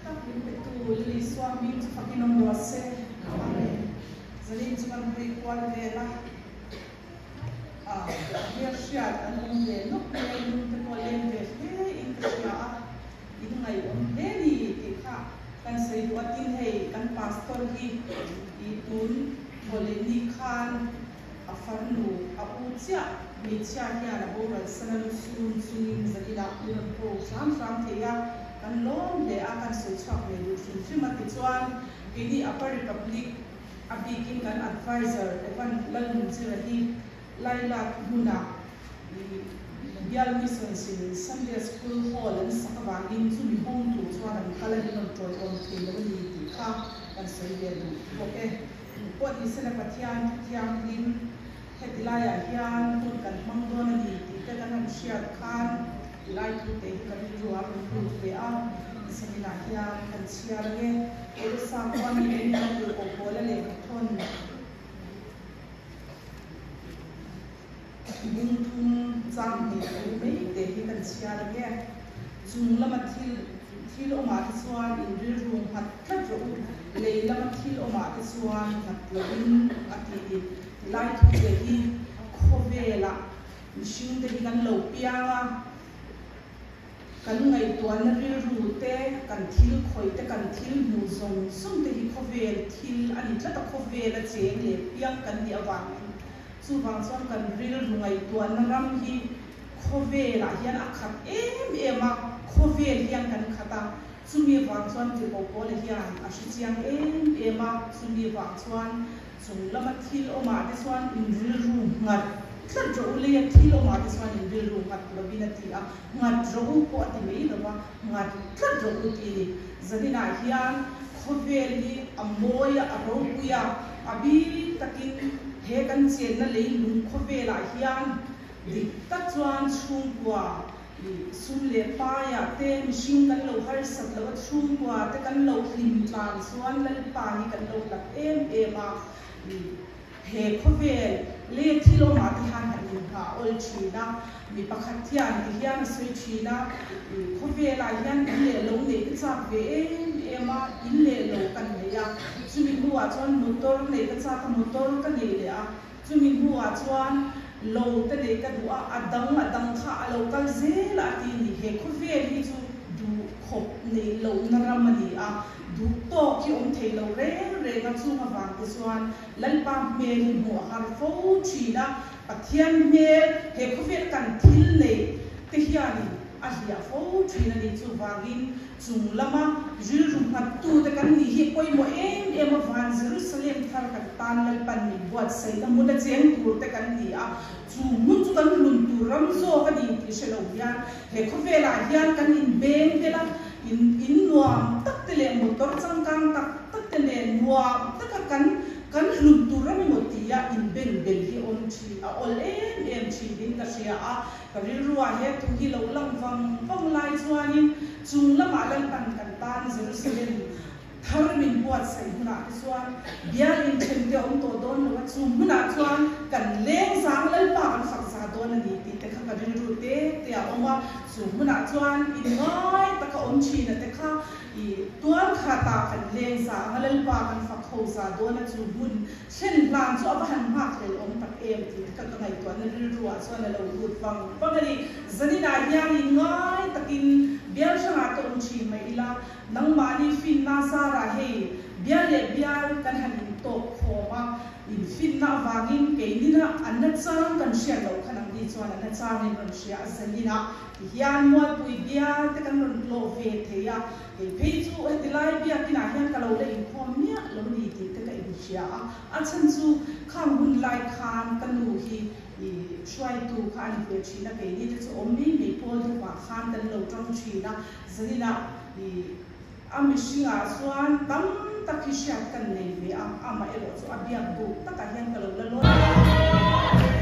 tak min petu Lal Isua hming chu fakin awm rawh se. Amen. Zanin chu kan hawi kual vel a, ah hmelhriat an awm ve nawk mai a, lung te pawh leng ve hle in ka hria a, in ngaihawm hle ni tih kha kan sawi duh a, tin hei kan pastor hi i tun thawhlehni khan A farnu, a u chiah hmeichhia hian a boral san a lu sun chungin zaninah min rawn ko hram hram thei a, kan lawm hle a, kan sawi chhuak ve duh hrim hrim a tichuan keini Upper Republic a bikin kan adviser Evan Lalnunchira hi Lailak hmunah Bial Missions in Sunday School Hall an sak avangin chumi hawng tur chuan an kal a, min rawn tawiawm thei lo a ni tih kha kan sawi ve duh bawk e. Pawh ni sela Pathian thu thianghlim heti laiah hian hun kan hmang dawn a ni tih te kan han hriat khan ti lai thu te hi ka rilru a rawn lut ve a, zaninah hian kan chhiar ang e. Elisa khua mi te hian tirhkoh pawl a lehkha thawn bung thum chang hnih thu mai te hi kan chhiar ang e. Chung lama thil thil awmah te chuan in rilru nghat tlat rawh u, lei lama thil awmah te chuan nghat loin a ti i tilai thu te hi khawvelah mihring te hi kan lo piang a, kan ngaihtuahna rilru te, kan thil khawih te, kan thil hmuh zawng zawng te hi khawvel thil a ni tlat a, khawvel a cheng leh piang kan nih avangin chuvang chuan kan rilru ngaihtuahna ram hi Khawvelah hian a khat em em a, khawvel hian kan khat a, chumi vang chuan Tirhkoh Pawla hian a hre chiang em em a, chumi vang chuan chung lama thil awmah te chuan in rilru nghat tlat rawh u, leia thil awmah te chuan in rilru nghat lovin a ti a, nghat rawh u pawh a ti mai lo va, nghat tlat rawh u tih a ni. Zaninah hian khawvel hi a mawi a, a ropui a, a bik takin he kan chenna leilung khawvelah hian Dik tak chuan chhungkua sum leh paiah te mihring kan lo harsat lo a, chhungkua te kan lo hlim tlan chuan Lalpa hi kan lo hlat em em a, he khawvel leh thil awmah te hian han inhah awl thin a, mi pakhat hian ti hian a sawi thin a, khawvelah hian in leh lo neih ka chak ve em em a, in leh lo kan nei a, chumi hnuah chuan motor neih ka chak a, motor ka nei leh a. Chumi hnuah chuan lo te neih ka duh a, a dang a dang kha a lo kal zel a ti ni. He khawvel hi chu duh khawp neih lohna ram a ni a, duh tawk hi awm thei lo reng reng a, chung avang te chuan Lalpa hmel hi hmuh a har fo thin a, Pathian hmel he khawvel kan thil neih te hianin a hliah fo thin a ni. Chuvangin Chung lama rilru nghattute kan nih hi pawimawh em em a, van Jerusalem thar kan tan Lalpan min buatsaihna hmun a cheng tur te kan ni a, chu hmun chu kan hlun tur ram zawk a ni tih hre lo hian he khawvelah hian kan inbeng vel a, in in nuam tak te leh motor changkang tak tak te nen nuam taka kan kan hlun tur ram emaw tia inbeng bel hi awm thin a awl em em thinin ka hria a. Ka rilruah he thu hi lo lang vang vang lai chuanin chung lamah Lalpan kan tan Jerusalem thar min buatsaih hmunah te chuan bial inthen te a awm tawh dawn lo a, chu hmunah chuan kan leng zang Lalpa kan fak za dawn a ni tih te kha ka rilru te te a awm a, chu hmunah chuan inngai taka awm thina te kha i tual khatah kan leng za ang a, Lalpa kan fak ho za dawn a, chu hmun Thlen hlan chu a va han nghak hlel awm tak em tih te kha ka ngaihtuahna rilru ah chuan a lo lut vang vang a ni. Zaninah hian in ngai takin bial hrangah te awm thin mai ila, nangmahni finna zarah hei bial leh bial kan han intawk khawm a, in finna avangin keinina an na chang kan hriat loh kha nangni chuan an na changin rawn hria a, zaninah ti hian Mualpui bial te kan rawn tlawh ve thei a, Kei phei chu heti lai biakinah hian ka lo la inkhawm miah lo ni tih te ka inhria a, a chhan chu khang hun lai khan ka nu hi i hruaitu kha a ni ve thin a, keini te chu awm mai mai pawl deuhah khan kan lo tang thin a, zaninah i a mihringah chuan tam tak hi hriat kan nei ve a, amaherawh chu a biak buk takah hian ka lo la lawi.